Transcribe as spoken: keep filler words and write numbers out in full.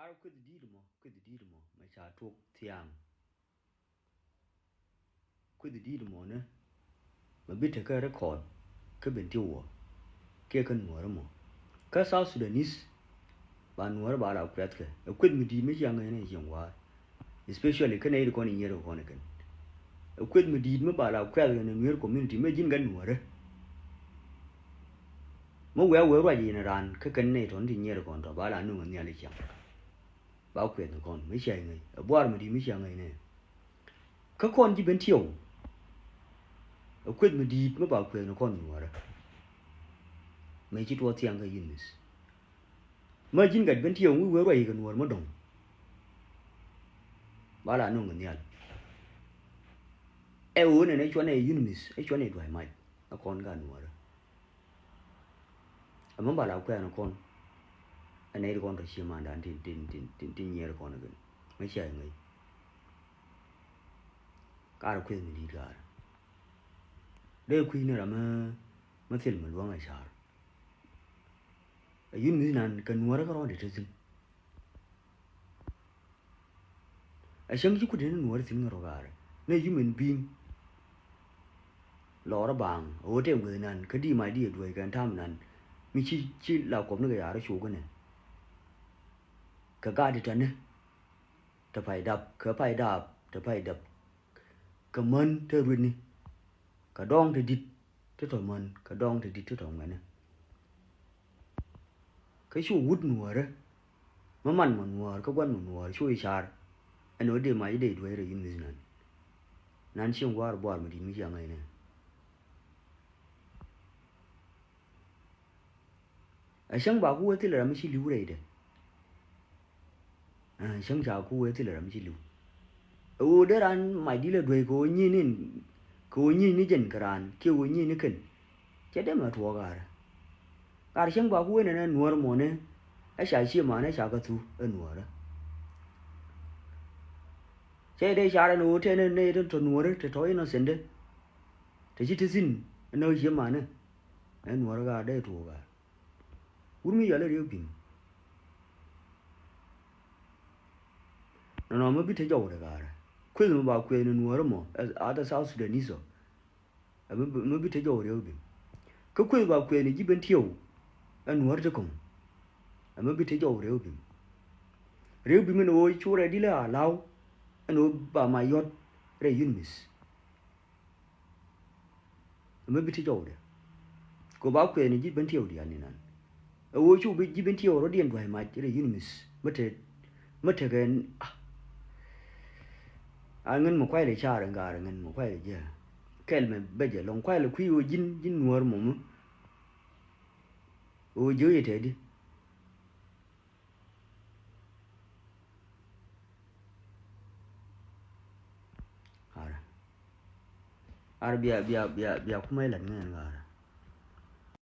Ar kueth di̱i̱t mɔ, kueth di̱i̱t mɔ mɛ ca tuɔk thiaŋ. Kueth di̱i̱t mɔ ni mɛ bi tekɛ record kä ben ti wä kiɛ kä nuɔɔri mɔ. Kä South Sudanese ba nuɔɔri ba la kuɛth kɛ ɛ kueth mi di̱i̱t mi cia ŋäc ni cieŋ wa̱a̱. Especially kä nɛy ti kɔn i̱ nyier kɛ kɔn ikɛn. Ɛ kueth mi di̱i̱t mi ba la kuɛth kɛ ni nuer community mi ji̱n gat nuɔɔri. Mi wɛɛ wee ruac in raan kä kɛn nɛy tɔn ti nyier kɔn tɔ ba la nuŋ ɛ nhial i̱ ciaŋ. Ba kuɛth ni kɔn mi cia iŋäc ɛ buar mi di̱i̱t mi cia ŋäc ni. Kä kɔn ji̱ ben tiɛw ɛ kueth mi di̱i̱t mi ba kuɛth ni kɔn nuɔɔri. Mëë ci tuɔɔk thiaŋ kä yunith. Mä ji̱n gat ben tiɛw wi̱i̱ wee ruac kɛ nuɔɔr mä dɔ̱ŋ. Ba la nuŋ kɛ nhial. Ɛ ɣöö nɛn ɛ cuanɛ yunimith ɛ cuanɛ dua̱c mac ɛ kɔn ka nuɔɔrä. Ɛmɛ ba la kuɛɛn ɛ kɔn. Ɛ nɛy ti kɔn tɔ cie mandan tin tin tin tin nyiɛɛr kɔn ɛ gɛn. Mä cia ɛ ŋäc. Kaarɛ kueth mi di̱i̱t kaarɛ. Dee kui̱ ni ram mä thil mi luäŋ ɛ ca̱r. Ɛ yunimith nan kɛ nuɔɔrä kä rɔɔdɛ te thi̱n. Ɛ cäŋ ci kut in nuɔɔri thi̱n ŋä rɔ gaarɛ ni human being. Lɔɔrä baaŋ ɛ ɣöö tɛm gueth nan kä di mac di ɛ duäc kɛn ta̱a̱m nan mi ci ci la kuɔp ni kɛ ya̱r cok inɛ. Kɛ gaat ti tɔ̱ni te pay dap kɛ pay dap te pay dap. Kɛ män te ruetni kɛ dɔ̱ŋ te di̱t te tɔ̱ män kɛ dɔ̱ŋ te di̱t te tɔ̱ ŋuɛni. Kä cu wut nuɔɔrä. Mä man mɔ nuɔɔr kä gua̱n mɔ nuɔɔr cu i̱ car. Ɛn ɣöö dee mac i̱ dee duäc rɛy yunimith nan. Nan cieŋ gua̱a̱r buaar mi di̱i̱t mi cia ŋäc nɛ. Ɛ cäŋ ba ku wee thilɛ ram mi ci li̱w rɛydɛ. Ɛ cäŋ ca ku wee thilɛ ram mi ci li̱w. Ɛ ɣöö dee raan mac di̱t lɛ duäc kɛ ɣöö nyi̱i̱n in kɛ ɣöö nyi̱i̱n ni jɛn kɛ raan kiɛ ɣöö nyi̱i̱n ni kɛn. Cɛ dee mɛ tuɔɔk ɣaarä. Ɣaar cäŋ ba ku wen ɛn ɛ nuɔɔr muɔ̱ɔ̱n ɛ ca cie man ɛ ca kä thu ɛ nuɔɔrä. Cɛ dee car ɛn ɣöö tɛn ɛ nɛy tin tɔ nuɔɔrä te tɔ innocent ɛ. Te ci te thi̱n ɛn ɣöö cie man ɛ ɛ nuɔɔrä ɣaar dee tuɔɔk ɣaar. Wur mi yɔl ɛ riek bi̱m. Nɔnɔ mi bi te jɔwdɛ ɣaarä kueth mi ba kueth ni nuɔɔrä mɔ ɛ a te South Sudanese ɔ. Ɛ mi bi te jɔw riek bi̱m. Kä kueth ba kueth ni ji̱ ben tiɛw ɛ nuɔɔr ti ko̱ŋ. Ɛ mi bi te jɔw riek bi̱m. Riek bi̱m ɛn ɣöö cu rɛy di̱lä a la̱w ɛn ɣöö ba ma yɔt rɛy yunimith. Ɛ mi bi te jɔwdɛ kɛ ɣöö ba kueth ni ji̱ ben tiɛw diaal ni nan. Ɛ ɣöö cu bi ji̱ ben tiɛw rɔ̱diɛn dua̱c mac rɛy yunimith mi te mi tekɛ a ŋän mi kuay lɛ car in gaar ŋän mi kuay lɛ jiɛ. Kɛl mɛ bɛ jɛ lɔŋ kuay lɛ kui̱ ɣöö ji̱n ji̱n nuɔ̱ɔ̱r mɔmä. Ɣöö jiök yɛ tɛɛdi. Ar ar bia bia bia bia kumɛ lat ŋän gaar.